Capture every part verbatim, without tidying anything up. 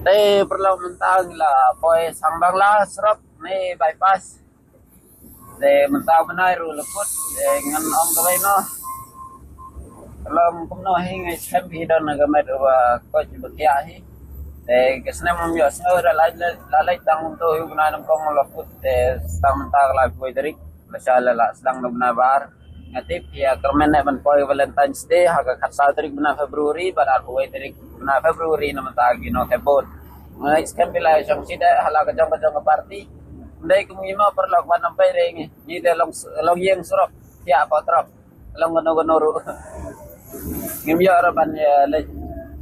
Te paralok, mynta ngi la poi sang Bangla, surok ne bypass. Te mynta u bnai ruh la kut, te ngan ong kawei noh. Long kumno hi, ngi skhem phi don na ka met ba koit ba kiah hi. Te ka snem ym ïohsngew da la leit tang kumto hi, u bnai nyngkong la kut, te tang mynta ka laiphew tarik. Lashai la lah sdang na u bnai ba ar. Nga tip ïa kyrmen ne ban poi Valentine's Day ha ka khatsaw tarik bnai February bad arphew wei tarik bnai February na mynta ki nongthep vote. Nga ngeit skhem phi la shong shisha ha la ka jong ka jong ka party. Ym dei kum ngi mo paralok, ban ym pei re ngi. Ngi te long s-, long ïeng surok, thiah hapoh trok, long kano kano ruh. Ngim ïoh ruh ban ïa leit,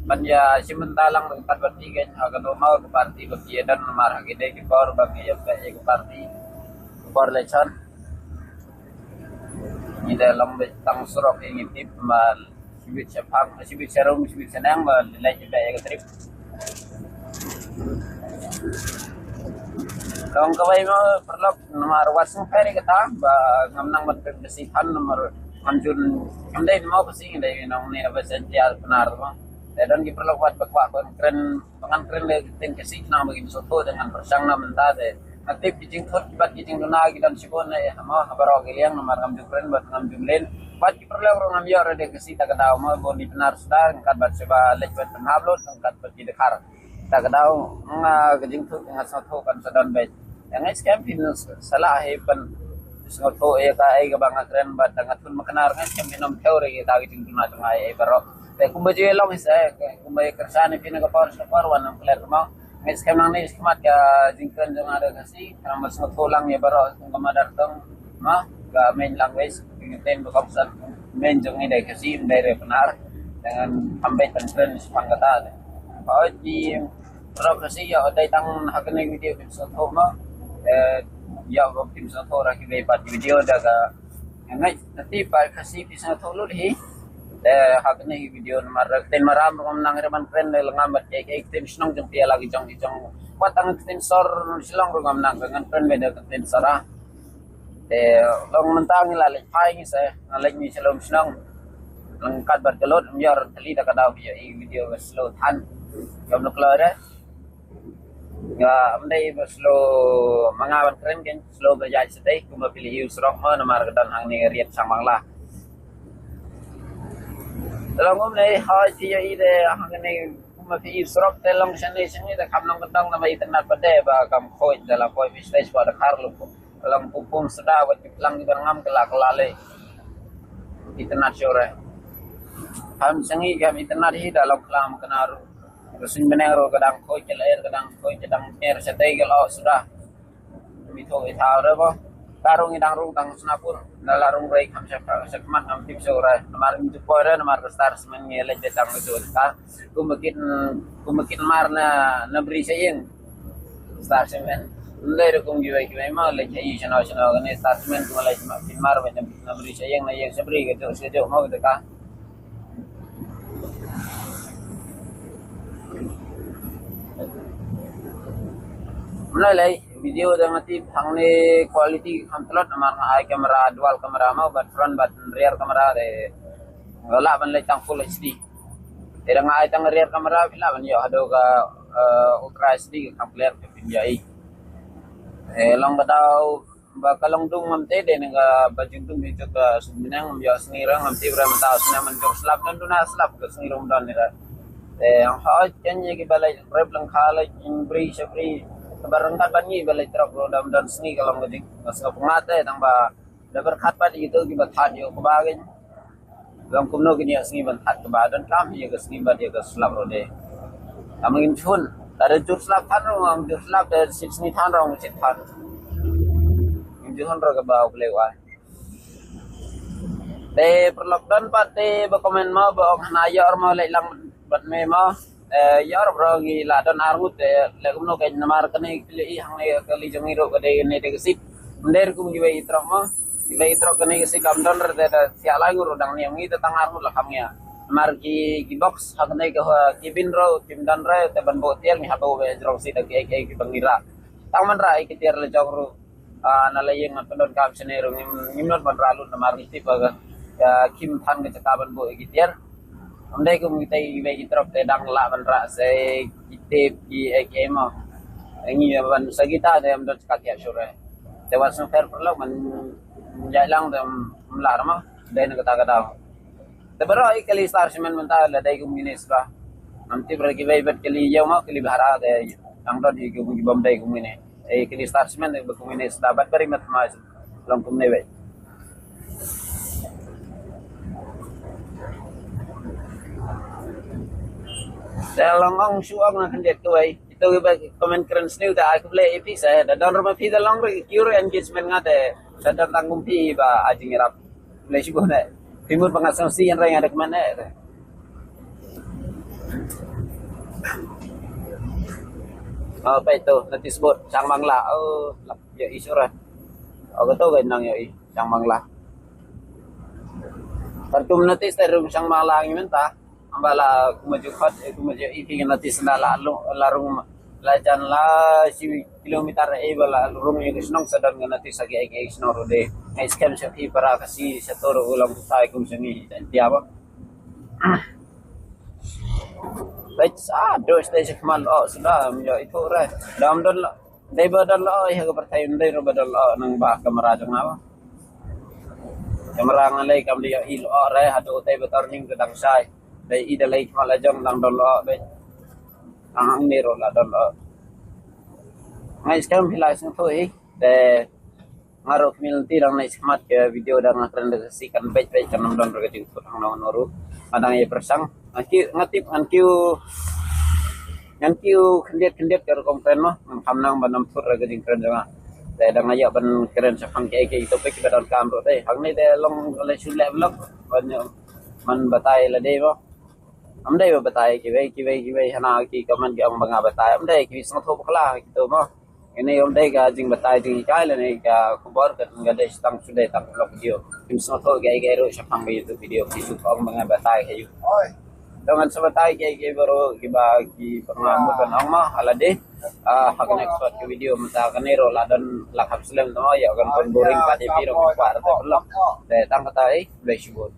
ban ïa shim bynta lang ryngkat bad ki, kane ha kano mo ka party ba ki ïa don, namar ha kine ki por ba ki ïa peit ïa ka party, ka por election. Ngi da long beit tang surok, ïa ngi tip ma shibit shaphang, shibit sharum, shibit shaneng ba leit ïa ka trip. Long kawei mo paralok, namar wat sngewpher ïa kata ba ngam nang ban pynbeit shi than, namar ngam ju, ngam dei mo Khasi, ngi dei nong ne ba sential Pnar mo. Te don ki paralok wat ba kwah ban kren, ba ngan kren le ktien Khasi, nang ba kin sngewthuh, te ngan pyrshang na mynta te. Nga tip ki jingthut bad ki jingduna ki don shibun eh, ha mo, ha baroh ki liang, namar ngam ju kren bad ngam ju mlien. Bad ki paralok ruh ngam ïoh re da ka Khasi ta ka daw mo, bun ki Pnar suda ryngkat bad shuwa leit ban pynhap lut ryngkat bad ki Dkhar. Ta ka daw nga, ka jingthut nga sngewthuh kan sa don beit. Ïa nga ngeit skhem phin sa lah hi ban sngewthuh ïa kaei kaba nga kren bad nga thut makna, nga ngeit skhem phin ym thew re ïa ka jingduna jong nga ei ei baroh. Te kumba ju ïa long hi sa, kumba ïa kyrshan ïa phi na ka por sha ka por, wat nym klet mo. Nga ngeit skhem nangne shakhmat ka jingkren jong nga da ka Khasi kan ym sngewthuh lang ïa baroh kum ka mother tongue, ma, ka main language, ka ktien ba kongsan main jong ngi da ka Khasi, ym dei re Pnar. Te ngan kham beit ban kren shaphang kata. Hooid, ki paralok Khasi, ïa, dei tang ha kane ka video phin sngewthuh mo. Eh, ïa, ba phin sngewthuh ra kiwei pat ki video da ka, nga ngeit, nga tip ba Khasi phi sngewthuh lut hi. Te ha kane ka video namar ka ktien Maram ruh ngam nang re ban kren, lada ngam bad kiei kiei ktien shnong jong phi, la ki jong ki jong. Wat tang ktien sor Shillong ruh ngam nang re, ngan kren beit da ka ktien sor ah. Te long mynta ngi la leit phai ngi sa, nga leit ngi sha lum shnong. Ryngkat bad ka lut, ym ïoh re tylli, ta ka daw phi ïohi video ka slow than. Ym noh kloi re. Nga, ym dei ba slow ma nga ban kren, kein slow ba ïaid shatei, kumba phi la ïohi u surok mo, namar ka don hangne riat shang Bangla. Te long kumne, hooid, phi ïohi te hangne kumba phi ïohi u surok, te long shane shane te kham long kyndong, namar itynnad pat de ba kam khuid, te la poi phi shatei shapoh Dkhar, long long pung pung suda, wat ki plang kiba rngam kylla kylla lei. Itynnad shuh re. Kham sngi kham itynnad hi, da long khlam kane ruh. Ka suiñ bneng ruh ka dang khuid, ka lyer ka dang khuid, ka dang nyer shatei, ka la suda. Mithuh ithaw re mo. Ka rung i dang rung tang sngewphylla. Da la rung rei kham sha, sha khmat ngam tip shuh re. Namar ngim ju poi re, namar ka star cement ngi leit beit tang ka jong ka. Kumba kit, kumba kit mar na, na bri sha ïing. Star cement. Lei ruh kum kiwei kiwei mo, leit sha ïing shano shano kane star cement, kumba leit ma, kit mar beit na, na bri sha ïing, na ïing sha bri, ka jong sha jong mo kata ka. Mlei lei, video da nga tip hangne quality kham tlot namar nga ai camera, dual camera mo, bad front bad rear camera de. Nga lah ban leit tang full H D. Te da nga ai tang rear camera, phi lah ban ïoh haduh ka, eh, ultra H D ka kham clear ka phin ïohi. Eh, long ka daw ba ka long dung ngam tip de, ne ka ba jingdum hi jong ka suiñ bneng, ngam ïohsngew re, ngam tip re mynta u snem mynjur slap, don duna slap, ka sngew re ym don re. Te hooid, kein ïa kiba leit rep lyngkha, leit bri sha bri, kaba ryngkat bad ngi ba leit trok ruh da ym don sngi, ka long ka jing, ka sngew pyngngad te, tang ba da pyrkhat bad ïa kito kiba thad ïa u kba, kein. Long kumno kin ïohsngew ban thad kaba donkam ïa ka sngi bad ïa ka slap ruh de. Tang ba ngim ju hun. Lada jur slap than ruh ngim ju slap, da shit sngi than ruh ngim shit than. Ngim ju hun ruh kaba U Blei u ai. Te paralok, don pat te ba comment mo, ba ong hana ïoh mo leit lang bad me mo. Eh, ïa ruh bro, ngi la don ar ngut, eh, leh kumno kein, namar kane phi la ïohi hangne ka kali jong ngi ruh ka dei ne te ka seat. Ym dei kum kiwei ki trok mo. Kiwei ki trok kane ka seat kam don re, te da thiah lai ngut ruh dang niam, ngi te tang ar ngut la kham ngiah. Namar ki, ki box ha kane ka, ha, ki bin ruh kim don re, te ban buh tiar ngi hap buh jrong seat da kiei kiei kiba ngi rah. Tang ban rah ïa ki tiar la jong ruh. Ah, na la ïing ngan pyndonkam shane ruh, ngim, ngim nud ban rah lut namar ngi tip ba ka, ka khim than ka jaka ban buh ïa ki tiar. Ym dei kum kita ki bei ki trok te dang lah ban rah se ki tip ki ek em. Ngi ban sa kita te ym don ka kiap sure. Te wat sung fer perlu man jai lang te ym lah ma. Dei na kata kata. Te bro i kali star simen mynta la dei kum ini sba. Nanti bro ki bei bet kali yau ma kali bahara te ang don i kum bom dei kum ini. Eh, kini star simen ba kum ini sda bat bari mat ma long kum ne wei. Da long ong shu ong na khyndiat kawei. Ito ba comment kren sniu da aku le ipi sa da don rumah pi da long re kiu re engagement nga de da don tanggung pi ba ajing irap. Le shu ne. Timur pangasang si yang rai nga da kemana. Oh, apa itu? Notice board, Changmangla. Oh, lap, ya, isu ra. Oh, kata kan nang ya, Changmangla. Khartoum notice dari Changmangla ngi mynta. Amba la kumaju khot, eh, kumaju ipi notice na la lu, la rung, la jan la si kilometer eh, ba la rung ya kisnong sadon notice agi agi kisnong rude. Ngai scam si para kasi sator ulang kutai kum sini dan dia apa? Baik, sa dos dei si khmat oh sudah menjadi itu re. Dam don lo. Dei ba don lo, eh, ka partai dei ro ba don lo nang ba kamera jong apa? Kamera ngalai kam dia i lo re hadu dei ba tor ning kedang sai. Dei i dalai khmat la jong nang don lo be. Ang ni ro la don lo. Ngai scam hilai sing tu eh. Dei Nga ruh kmie lynti dang nai smat ka video dang nga kren da ka si kan beit beit kan ym don ka jingthut hangno hangno ruh. Nga dang ïa pyrshang. Nga kiew nga tip ngan kiew ngan kiew khyndiat khyndiat ka rukom kren mo. Ngan kham nang ban ym thut ka jingkren jong nga. Te dang nga ïa ban kren shaphang kiei kiei ki topic kiba donkam ruh te. Hangne te long lei shu leh vlog ban ïa man batai lade mo. Ym dei ba batai kiwei kiwei kiwei hana ki comment ki ong ba nga batai. Ym dei ki sngewthuh bakla kito mo. Ini ym dei ka jingbatai jinghikai lane ka khubor ka nga dei tang shu dei tang vlog video. Kim sngewthuh kiei kiei ruh shaphang ba YouTube video ki shu ong ba nga batai ka yu. Oi. Dang ngan sa batai kiei kiei baroh kiba ki pyngamut ban ong mo ha lade. Ah, ha ka next part ka video mynta kane ruh la don la kham slem to ïa kan pynboring pat ïa phi ruh kwah ruh te vlog. Te tang kata ei, blei shibun.